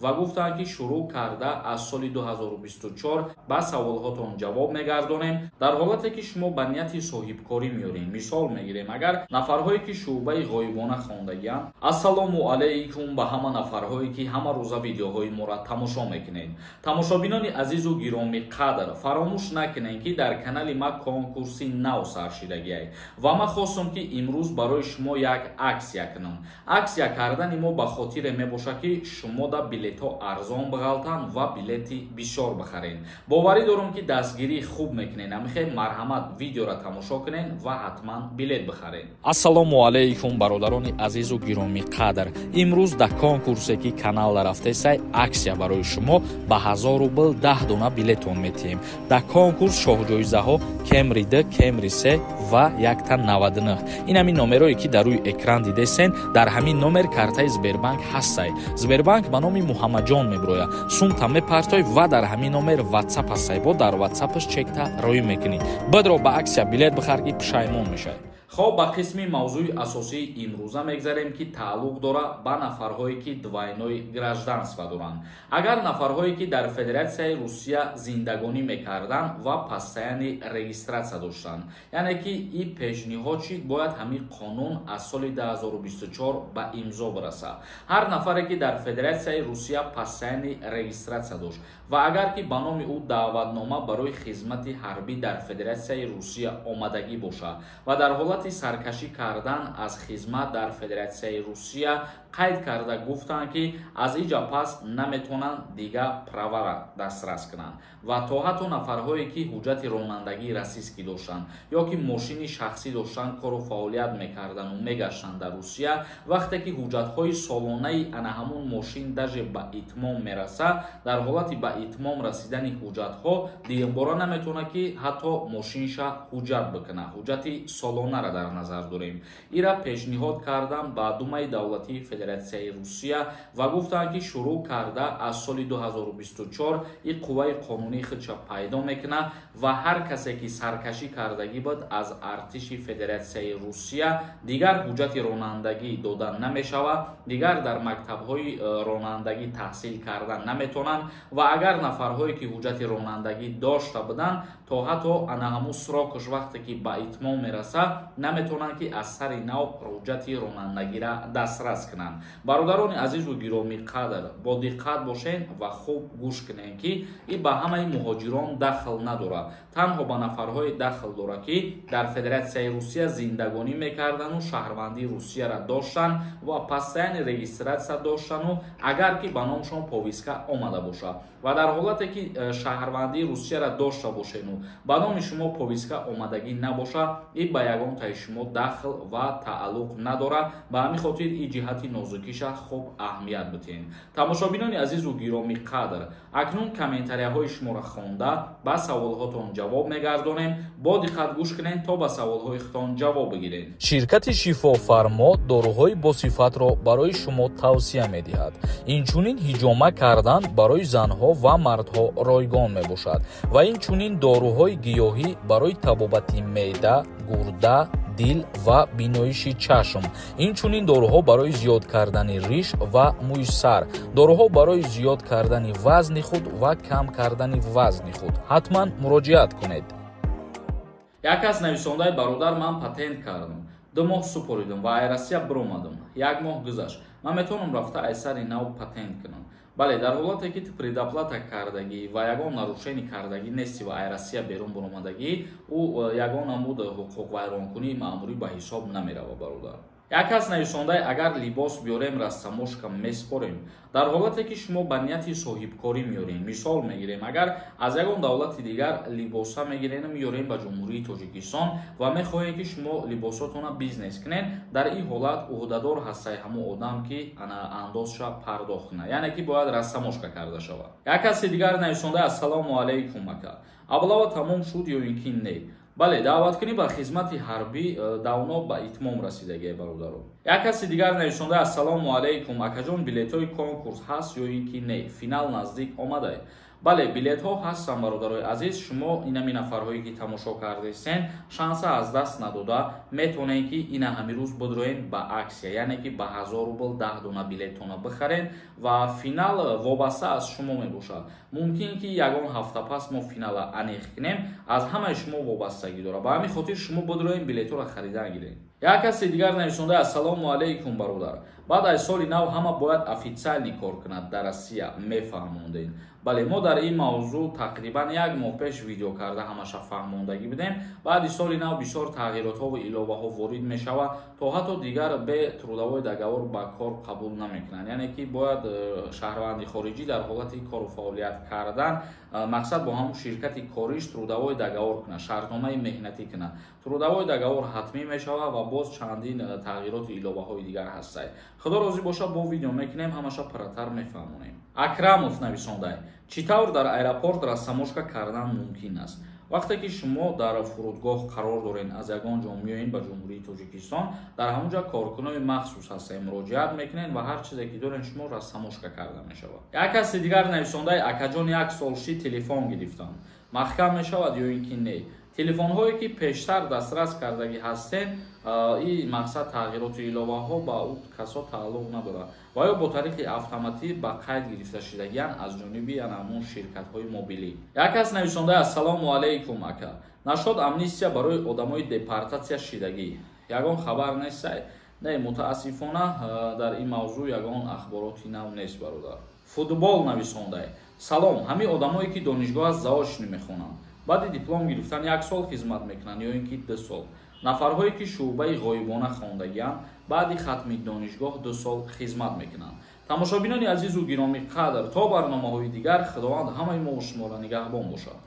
Ва гуфтанд, ки шурӯъ карда аз соли 2024 ба саволҳотон ҷавоб мегардонем. Дар ҳолате ки шумо ба нияти соҳибкорӣ меорем, мисол мегирем, агар нафарҳое ки шӯъбаи ғоибона хондагианд. Ассалому алайкум ба ҳама нафарҳое, ки ҳама рӯза видеоҳои моро тамошо мекунед. Тамошобинони азизу гиромӣ қадр, фаромӯш накунед, ки дар канали ма конкурси нав сар шидагиай ва ман хостам, ки имрӯз барои шумо як аксия кунам. Аксия кардани мо ба хотире мебошад, ки шумо да билетҳо арзон бағалтанд ва билети бисёр бихаред. Боварӣ дорам, ки дастгирии хуб мекунед. Амихел, марҳамат, видеоро тамошо кунед ва ҳатман билет бихаред. Ассалому алайкум, бародарони азизу гиромӣ қадр. Имрӯз дар конкурсе, ки канал рафтесай, аксия барои шумо ба 1000 рубл 10 дона билетон метиҳем. Дар конкурс шоҳҷоизаҳо Кемри 2, Кемри 3 ва якта 99. Ин ҳамин номерое, ки дар рӯи экран дидесен, дар ҳамин номер картаи Сбербанк ҳастай. Сбербанк ба номи Муҳаммадҷон мебирояд. Сумта мепартой ва дар ҳамин номер Ватсап ҳастай, бо дар Ватсапаш чекта роӣ мекунӣ. Бадро ба аксия билет бихар, ки пушаймон мешавӣ. Хоб, ба қисми мавзӯи асосии имрӯза мегзарем, ки тааллуқ дорад ба нафарҳое, ки двойной гражданство доранд. Агар нафарҳое, ки дар Федератсияи Русия зиндагонӣ мекарданд ва постоянный регистрация доштанд, яъне ки и пешниҳод шид, бояд ҳамин қонун аз соли 2024 ба имзо бирасад. Ҳар нафаре, ки дар Федератсияи Русия постоянный регистрация дошт ва агар ки ба номи ӯ даъватнома барои хизмати ҳарбӣ дар Федератсияи Русия омадагӣ бошад ва дар ҳолати саркашӣ кардан аз хизмат дар Федератсияи Русия қайд карда гуфтанд, ки аз иҷа пас наметавонанд дига правара дастрас кунанд ва то ҳатто нафарҳое, ки ҳуҷҷати ронандагии российский доштанд ё ки мошини шахсӣ доштанд, кору фаъолият мекарданду мегаштанд дар Русия, вақте ки ҳуҷҷатҳои солонаи ана ҳамун мошин даже ба итмом мерасад, дар ҳолати ба итмом расидани ҳуҷҷатҳо дигбора наметавонад, ки ҳатто мошинша ҳуҷҷат бикунад. Ҳуҷҷати солонара дар назар дорем. Ира пешниҳод кардам ба Думаи давлатии Федератсияи Русия ва гуфтанд, ки шурӯъ карда аз соли 2024 и қувваи қонунии худша пайдо мекунад ва ҳар касе, ки саркашӣ кардагӣ буд аз артиши Федератсияи Русия, дигар ҳуҷҷати ронандагӣ дода намешавад, дигар дар мактабҳои ронандагӣ таҳсил карда наметавонанд. Ва агар нафарҳое, ки ҳуҷҷати ронандагӣ дошта буданд, то ҳатто ана ҳамун срокаш вақте ки ба итмом мерасад, наметавонанд, ки аз сари нав ҳуҷҷати ронандагира дастрас кунанд. Бародарони азизу гиромӣ қадр, бо диққат бошед ва хуб гӯш кунед, ки и ба ҳамаи муҳоҷирон дахл надорад, танҳо ба нафарҳое дахл дорад, ки дар Федератсияи Русия зиндагонӣ мекардану шаҳрвандии Русияра доштанд ва постоянный регистрация доштану агар ки ба номшон повестка омада бошад. Ва дар ҳолате ки шаҳрвандии Русияра дошта бошену ба номи шумо повестка омадагӣ набошад, и ба ягонтаи шумо дахл ва тааллуқ надорад. Ба ҳамин хотир и ҷиҳати нозукиша хуб аҳамият битиҳем. Тамошобинони азизу гиромӣ қадр, акнун комментарияҳои шуморо хонда, ба саволҳотон ҷавоб мегардонем. Бо диққат гӯш кунед, то ба саволҳои худтон ҷавоб бигиред. Ширкати Шифофармо доруҳои босифатро барои шумо тавсия медиҳад. Инчунин ҳиҷома кардан барои занҳо ва мардҳо ройгон мебошад ва инчунин доруҳои гиёҳӣ барои табобати меъда, гурда, дил ва биноиши чашм, инчунин доруҳо барои зиёд кардани риш ва мӯи сар, доруҳо барои зиёд кардани вазни худ ва кам кардани вазни худ. Ҳатман муроҷиат кунед. Як кас нависондаи: «Бародар, ман патент кардам, 2 моҳ супоридам ва ай Россия биромадам, як моҳ гузашт, ман метавонам рафта ай сари нав патент кунам?» Бале, дар ҳолате ки ту предоплата кардагӣ ва ягон нарушение кардагӣ нести ва ай Россия берун баромадагӣ, ӯ ягон намуд ҳуқуқвайронкунии маъмурӣ ба ҳисоб намерава, бародар. Як кас нависондаи: «Агар либос биёрем, растаможка меспорем?» Дар ҳолате ки шумо ба нияти соҳибкорӣ меёрем, мисол мегирем, агар аз ягон давлати дигар либоса мегирену меёрем ба Ҷумҳурии Тоҷикистон ва мехоҳем, ки шумо либосотона бизнес кунед, дар ин ҳолат ӯҳдадор ҳастай ҳамон одам, ки ана андозша пардохт кунад, яъне ки бояд растаможка карда шавад. Як каси дигар нависондаи: «Ассалому алайкум, ака, облава тамом шуд ё ин ки не?» Бале, даъваткунӣ ба хизмати ҳарбӣ давно ба итмом расидагия, бародаро. Як каси дигар нависонда: «Ассалому алайкум, акаҷон, билетҳои конкурс ҳаст ё ин ки не? Финал наздик омада». Бале, билетҳо ҳастанд, бародарои азиз. Шумо, инами нафарҳое ки тамошо кардесен, шанса аз даст надода метавонед, ки ина ҳамин рӯз бидроен ба акция, яъне ки ба 1000 рубл 10 дона билеттона бихарен. Ва финал вобаста аз шумо мебошад. Мумкин ки ягон ҳафта пас мо финала аниқ кунем, аз ҳамаи шумо вобастагӣ дорад. Ба ҳамин хотир шумо бидроен, билетҳоро харидан гиред. Як каси дигар нависонда: «Ассалому алайкум, бародар, баъд аз соли нав ҳама бояд официально кор кунад дар Россия, мефаҳмондед?» Бале, мо дар ин мавзӯъ тақрибан як моҳ пеш видео карда, ҳамаша фаҳмондагӣ будем. Баъди соли нав бисёр тағйиротҳо ва иловаҳо ворид мешавад, то ҳатто дигар бе трудовой договор ба кор қабул намекунанд. Яъне ки бояд шаҳрванди хориҷӣ дар ҳолати кору фаъолият кардан, мақсад, бо ҳамун ширкати кориш трудовой договор кунад, шартномаи меҳнатӣ кунад. Трудовой договор ҳатмӣ мешавад ва боз чандин тағйироту иловаҳои дигар ҳастад. Худо розӣ бошад, бо видео мекунем, ҳамаша пурратар мефаҳмонем. Акрамов нависондай: «Чӣ тавр дар аэропорт растаможка кардан мумкин аст?» Вақте ки шумо дар фурудгоҳ қарор доред, аз ягон ҷо меоед ба Ҷумҳурии Тоҷикистон, дар ҳамон ҷо коркунои махсус ҳастед, муроҷиат мекунед ва ҳар чизе ки доред шумо, растаможка карда мешавад. Як каси дигар нависондаи: «Акаҷон, як сол ши телефон гирифтам, маҳкам мешавад ё ин ки не?» Телефонҳое ки пештар дастрас кардагӣ ҳастен, ин мақсад, тағйироту иловаҳо ба ӯ касо тааллуқ надорад ва ё бо тариқи автоматӣ ба қайд гирифта шудагианд аз ҷониби ҳамон ширкатҳои мобилӣ. Як кас нависонда: «Ассалому алайкум, ака, нашод амнистия барои одамои депортатсия шидагӣ ягон хабар нестай?» Не, мутаассифона, дар ин мавзӯъ ягон ахбороти нав нест, бародар. Футбол нависондай: «Салом, ҳамин одамое ки донишгоҳ заочно мехонанд, баъди диплом гирифтан як сол хизмат мекунанд ё ин ки 2 сол? Нафарҳое ки шӯъбаи ғоибона хондагианд, баъди хатми донишгоҳ 2 сол хизмат мекунанд?» Тамошобинони азизу гиромӣ қадр, то барномаҳои дигар Худованд ҳамаи мо шуморо нигаҳбон бошад.